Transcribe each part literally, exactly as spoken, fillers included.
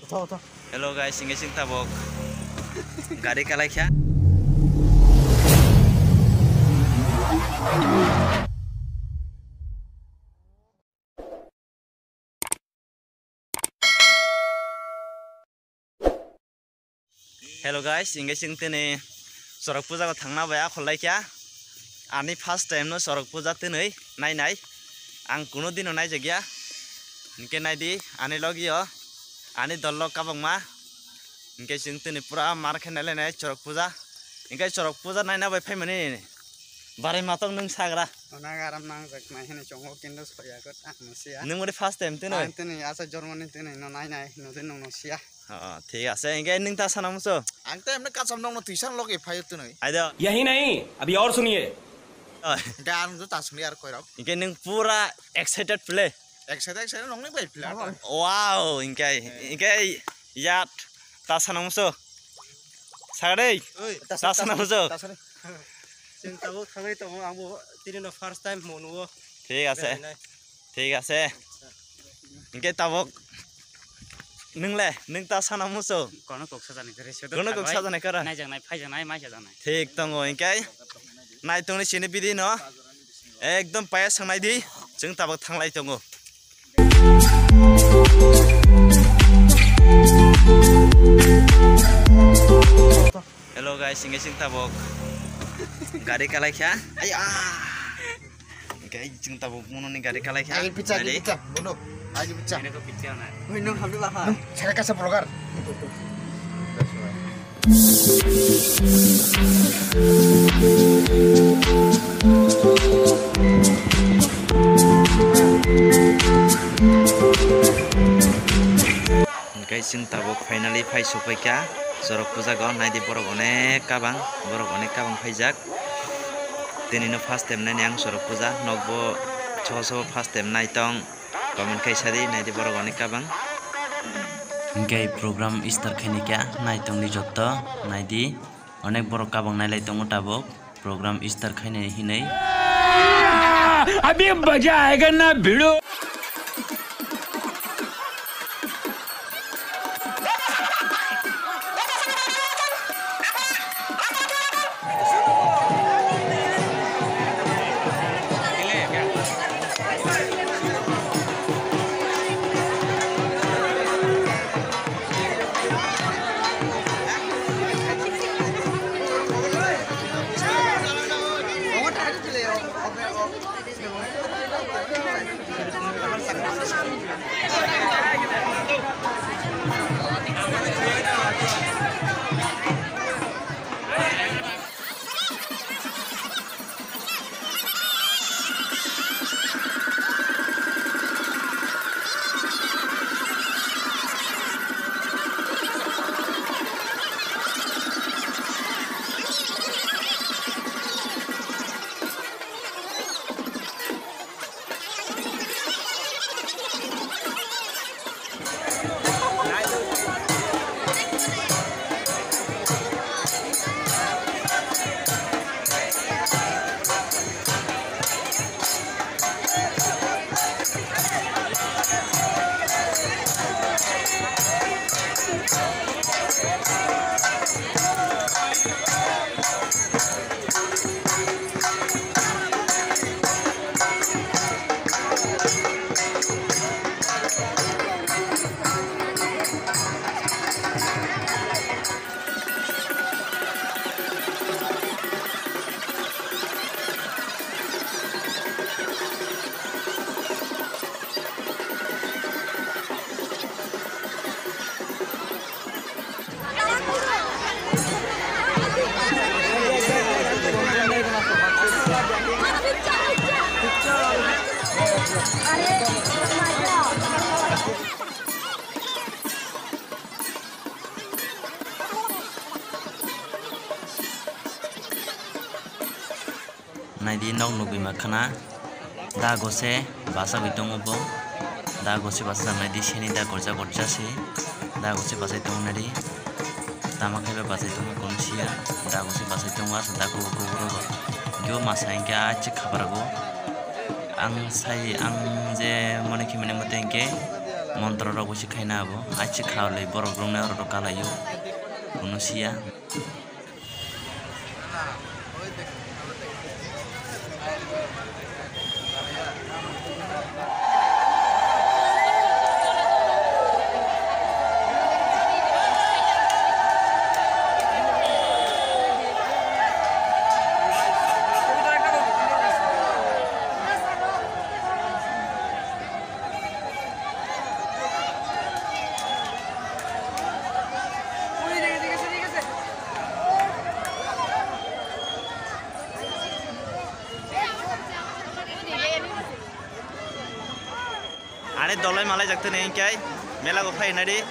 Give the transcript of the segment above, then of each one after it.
Tho, tho. Hello guys, hingke chwng tabok gari kalai kha. Hello guys, hingke chwng tini Chorok Puja go thangna bai akhol lai kha. Ani first time no Chorok Puja tini nai nai. Ang kuno dino nai jak ya. Hingke nai di ani logi o, ani dol log kabangma. Hingke chwng tini pura mar khe nai lai nai Chorok Puja. Hingke Chorok Puja naina bai phai mani. Barai matong nwng sagra. Nang aram nang jak nai hene chongo kintu soya ko ang no siya. Nwng ori first time tini? Ang tini asa jormo ni tini no nai nai no din no siya. Oh, thik ase. Hingke nwng ta sana muso? Ang to emne kasam nongno twisan loge phayo tini. Aido. यही नहीं, अभी और सुनिए। Oh. Hingke ang to ta suni ar koirok. Hingke nwng pura excited phle. Excited, excited nongni bai phle. Wow, hingke, hingke yat ta sana muso. Sagdei. Oi. Ta sana muso. Chwng tabuk thangwi tongo, ang bo tini no first time mo nugo. Thik ase. Berai nai. Thik ase. Hingke tabuk nwng le, nwng ta sana muso. Kono kok sajani kare se. Kono kok sajani kara. Nai jang nai, phai jang nai, mai jang nai. Thik tongo hingke. Nai tongni sini bidi no. Ekdom paya sangnai di. Chwng tabuk thanglai tongo. Hello guys, hingke chwng tabok gari kalai kha. Ai ah. Hingke chwng tabok mono ni gari kalai kha. Ai pizza, ai pizza, bono. Ai pizza. Ini ko pizza na. Woi, nung hamdi baha. Nung, saya kasih vlogger. Hingke chwng tabuk finally phai sokphaikha Chorok Puja go, naidi borok onek kabang, borok onek kabang phaijak. Tini no first time nani ang Chorok Puja, nokbo so so first time naitong. Comment khai sadi, naidi borok onek kabang. Hingke program start khaini kya, naitongdi jotto, naidi. Onek borok kabang nailai tongo tabok. Program start khaini hinwi. अभी मजा आएगा ना भिड़ो। Naidi nok nugwi ma khana. Dago se bachagwi tongo bo. Dago se bachajak naidi sini da gorja gorja se. Dago se bachai tongo naidi. Tama khe ba bachai tongo kono siya. Dago se bachai tongo asa dago kubur rogo. Gyo masa hinkhe ah chik khabar go. Ang sai ang je mone khimani mote hinkhe Montro rok bo se khaina abo. Ai se kha le borok rok no oro kalaio. Kuno siya. Ani dolai malai jak tene engkai mela go phai nadi.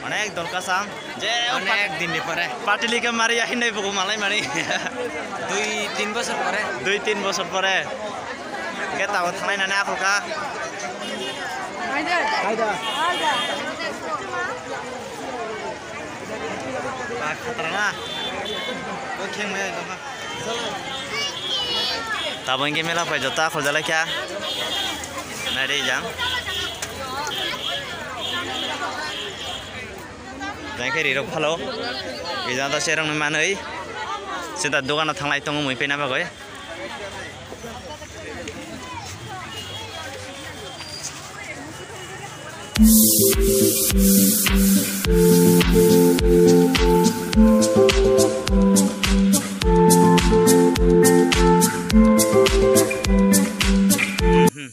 Onek dol kasam. Je onek din ni pore. Patili ke mari ahin dai buku malai mani. Dui tin bosor pore. Dui tin bosor pore. Ke tabo thanai nani akhol ka. Haida. Haida. Ba khatra na. Bo kheng mai dong. Tabo hingke mela pai jota khol jalai kha. Nai ri jang. Jang khe ri rok phalo. Ri jang to serong ni manwi. Sita dogano thanglai tongo mui pena bagwi.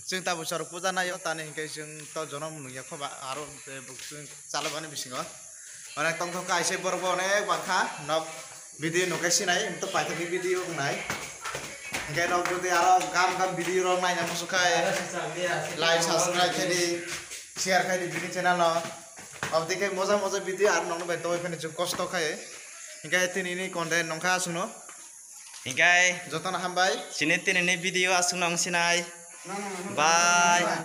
Chwng tabuk chwrwk puja naio, tani hinkhe chwng to jonom nungya khoba, aro, eh, chwng chalokmani bisingo. Onek tongthok kaisa borok bo onek bangkha nok video nokhe sinai, to paithakni video wngnai. Hinkhe nok jodi aro gam gam video rok naina muchuk khai, like, subscribe khai di, share khai di bini channel no. Aboni khe moja moja video aro nokno bai tongwi phani chwng kosto khai. Hinkhe tinini content nongkha aswkno. Hinkhe jotono hambai. Chini tinini video aswkno wng sinai. Bye.